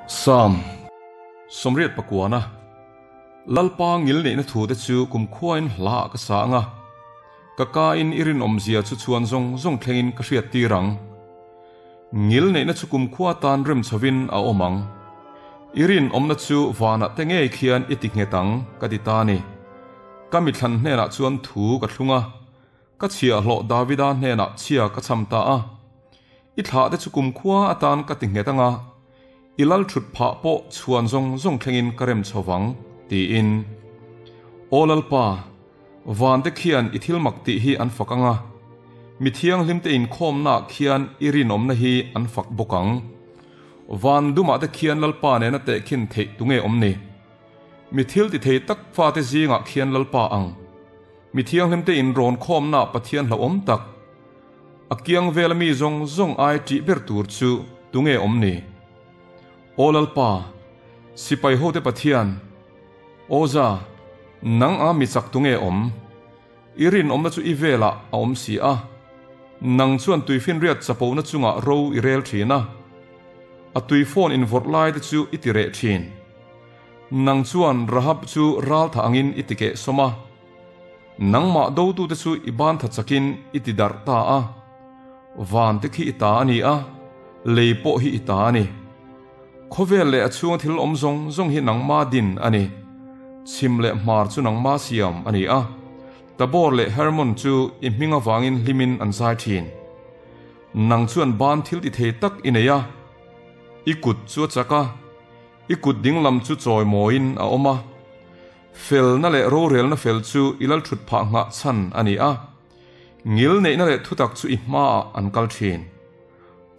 Sam Sawmriat pakuana Lalpa ngilneihna thute chu kumkhuain hla ah ka sa ang a, ka ka in i rinawmzia chu chhuan zawng zawng thlengin ka hriat tir ang. Ngilneihna chu kumkhua tan rem chhovin a awm ang. I rinawmna chu vanah te ngei khian i ti nghet ang ka ti ta a ni. Ka mithlan hnenah chuan thu ka thlung a, ka chhiahhlawh Davida hnenah chhia ka cham ta a. I thlahte chu kumkhua atan ka ti nghet ang a, i lal thut phah pawh chhuan zawng zawng thlengin ka rem chho vang, tiin. Aw Lalpa, vante khian i thil mak tih hi an fak ang a, mi thianghlimte inkhawmnaah khian i rinawmna hi an fak bawk ang. Van dumah te khian Lalpa nena tehkhin theih tunge awm ni? Mi thil ti thei tak fate zingah khian Lalpa ang. Mi thianghlimte inrawn khawmnaah Pathian hlauhawm tak. A kiang vela mi zawng zawng ai ṭih ber tur chu tunge awm ni? Aw Lalpa, sipai hote Pathian, Awza, nang a mi chak tunge awm? I rinawmna chu i velah a awm si a, nang chuan tuifinriat chapona chungah ro i rel ṭhin a, a tuifawn invawrh lai te chu i ti reh ṭhin. Nang chuan Rahab chu raltha angin i ti keh sawm a. Nangmah dotute chu i ban tha chakin i ti darh ta a, van te khi i ta a ni a, lei pawh hi i ta a ni. Khawvel leh a chhunga thil awm zawng zawng hi nangma din a ni. Chhim leh hmar chu nangma siam a ni a, Tabor leh Hermon chu i hming avangin hlimin an zai thin. Nang chuan ban thil ti thei tak i nei a, i kut chu a chak a, i kut dinglam chu chawimawiin a awm a. Felna leh rorelna fel chu i lal thut phah nghah chhan a ni a, ngil neihna leh thutak chu i hmaah an kal thin.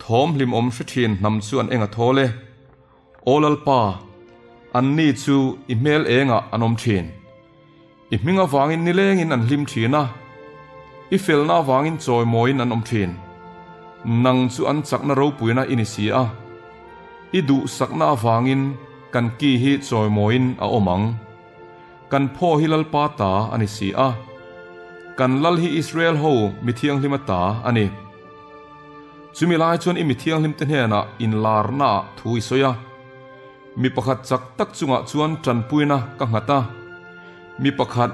Thawm hlimawm hre thin hnam chu an eng a thawl e. Aw Lalpa, anni chu i hmel engah an awm thin. I hming avangin nilengin an hlim thin a, i felna avangin chawimawiin an awm thin. Nang chu an chakna ropuina i ni si a. I duhsakna avangin kan ki hi chawimawiin a awm ang. Kan phaw hi Lalpa ta a ni si a. Kan lal hi Israel ho mi thianghlima ta a ni. Chumi lai chuan i mi thianghlimte hnenah inlarnaah thu i sawi a. Mi pakhat chak tak chungah chuan tanpuina ka nghat a. Mi pakhat,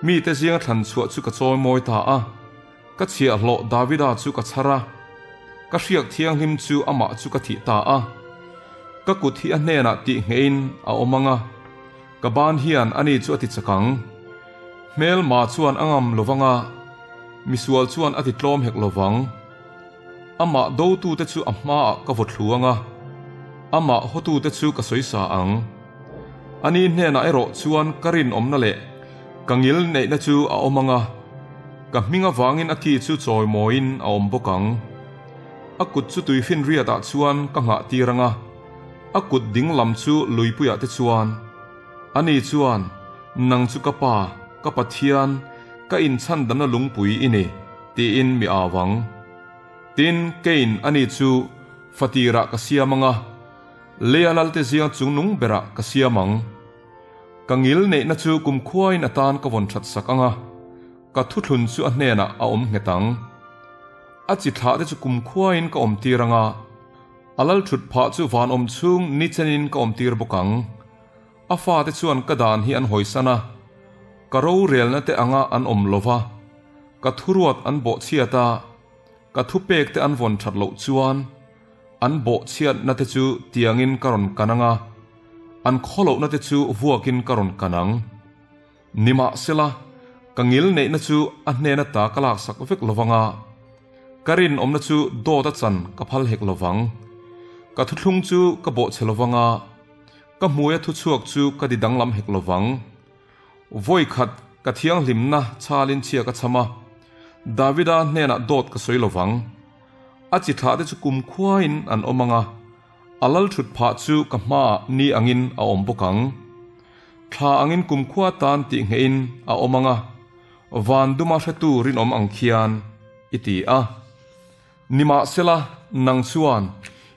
mite zinga thlan chhuah chu ka chawimawi ta a. Ka chhiahhlawh Davida chu ka chhar a, ka hriak thianghlim chu amah chu ka thih ta a. Ka kut hi a hnenah tih ngeiin a awm ang a, ka ban hian ani chu a ti chak ang. Hmelma chuan a ngam lo vang a, misual chuan a ti tlawm hek lo vang. Amah dotute chu a hmaah ka vaw thlu ang a, amah hawtute chu ka sawisa ang. Ani hnenah erawh chuan ka rinawmna leh ka ngil neihna chu a awm ang a, ka hming avangin a ki chu chawimawiin a awm bawk ang. A kut chu tuifinriatah chuan ka nghah tir ang a, a kut ding lam chu luipuiah te chuan. Ani chuan, Nang chu ka Pa, ka Pathian, ka inchhandamna lungpui i ni, tiin mi au ang. Tin, keiin ani chu fatirah ka siam ang a, Leia lalte ziang chungnung berah ka siam ang. Ka ngil neihna chu kumkhuain a tan ka vawn that sak ang a, ka thuthlun chu a hnenah a awm nghet ang. A chi thlahte chu kumkhuain ka awmtir ang a, a lal thut phah chu van awm chhung ni chenin ka awmtir bawk ang. A fate chuan ka dan hi an hawisan a, ka rorelna te anga an awm lo va, ka thuruat an bawhchhiat a, ka thupek te an vawn that loh chuan, An bawhchhiatna te chu tiangin ka rawn kan ang a, an khawlohna te chu vuakin ka rawn kan ang. Nimahsela, ka ngil neihna chu a hnena ta ka laksak vek lo vang a, ka rinawmna chu dawt a chan ka phal hek lo vang. Ka thuthlung chu ka bawhchhe lo vang a, ka hmuia thuchhuak chu ka ti danglam hek lo vang. Vawi khat ka thianghlimna chalin chhia ka cham a, Davida hnenah dawt ka sawi lo vang. A chi thlah te chu kum khuain an awm ang a, a lal thut phah chu ka hmaah ni angin a awm bawk ang. Thla angin kum khua tan tih nghehin a awm ang a, van duma hretu rinawm ang khian, i ti a. Nimahsela, nang chuan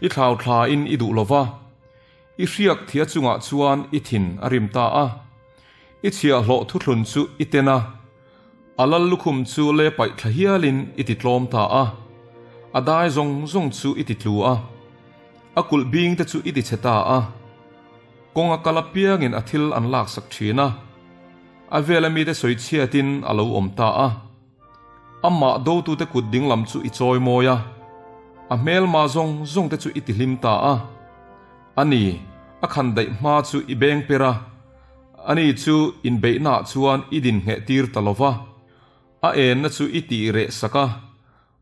i thlau thlain i duh lo va, i hriak thia chungah chuan i thin a rim ta a, i chhiahhlawh thuthlun chu i ten a, A lal lukhum chu le paih thla hialin i ti tlawm ta a, a dai zawng zawng chu i ti tlu a. A kulh bing te chu i ti chhe ta a, kawnga kal apiangin a thil an laksak thin a, a vela mite sawichhiatin a lo awm ta a. Amah dotute kut dinglam chu i chawi mawi a, a hmelma zawng zawng te chu i tihlim ta a. Ani, a khan daih hma chu i beng per a, ani chu inbeihnaah chuan i dinhneh tir ta lo va, a enna chu i tih reh sak a.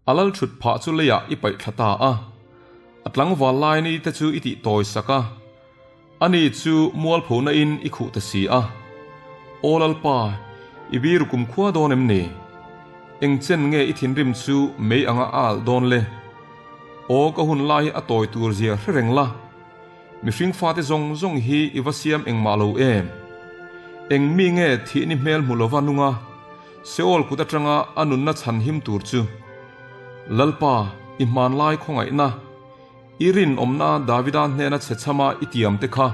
A lal thut phah chu leiah i paih thla ta a, a tlangval lai ni te chu i tih tawi sak a, ani chu mualphona in i khuh ta si a. Aw Lalpa, i biru kumkhua dawn em ni? Eng chen nge i thinrim chu mei anga a alh dawn le? Aw ka hun lai hi a tawi tur zia hre reng la, mihring fate zawng zawng hi i va siam engmah lo em? Eng mi nge thih ni hmel hmu lova nunga Seol kut atanga a nunna chhan him tur chu Lalpa i hmanlai khawngaihna, i rinawmna Davida hnena chhe chhama i tiam te kha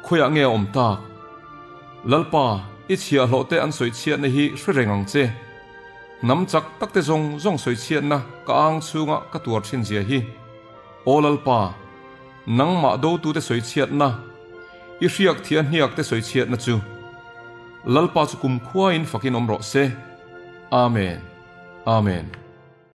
khawiah nge a awm tak? Lalpa, i chhiahhlawh te an sawichhiatna hi hre reng ang che. Hnam chak tak te zawng zawng sawichhiatna ka ang chhunga ka tuar thin zia hi. Aw Lalpa, nangmah dotute sawichhiatna, i hriak thia hniak te sawichhiatna chu. Lalpa chu kumkhuain fakin awm rawh se. Amen. Amen.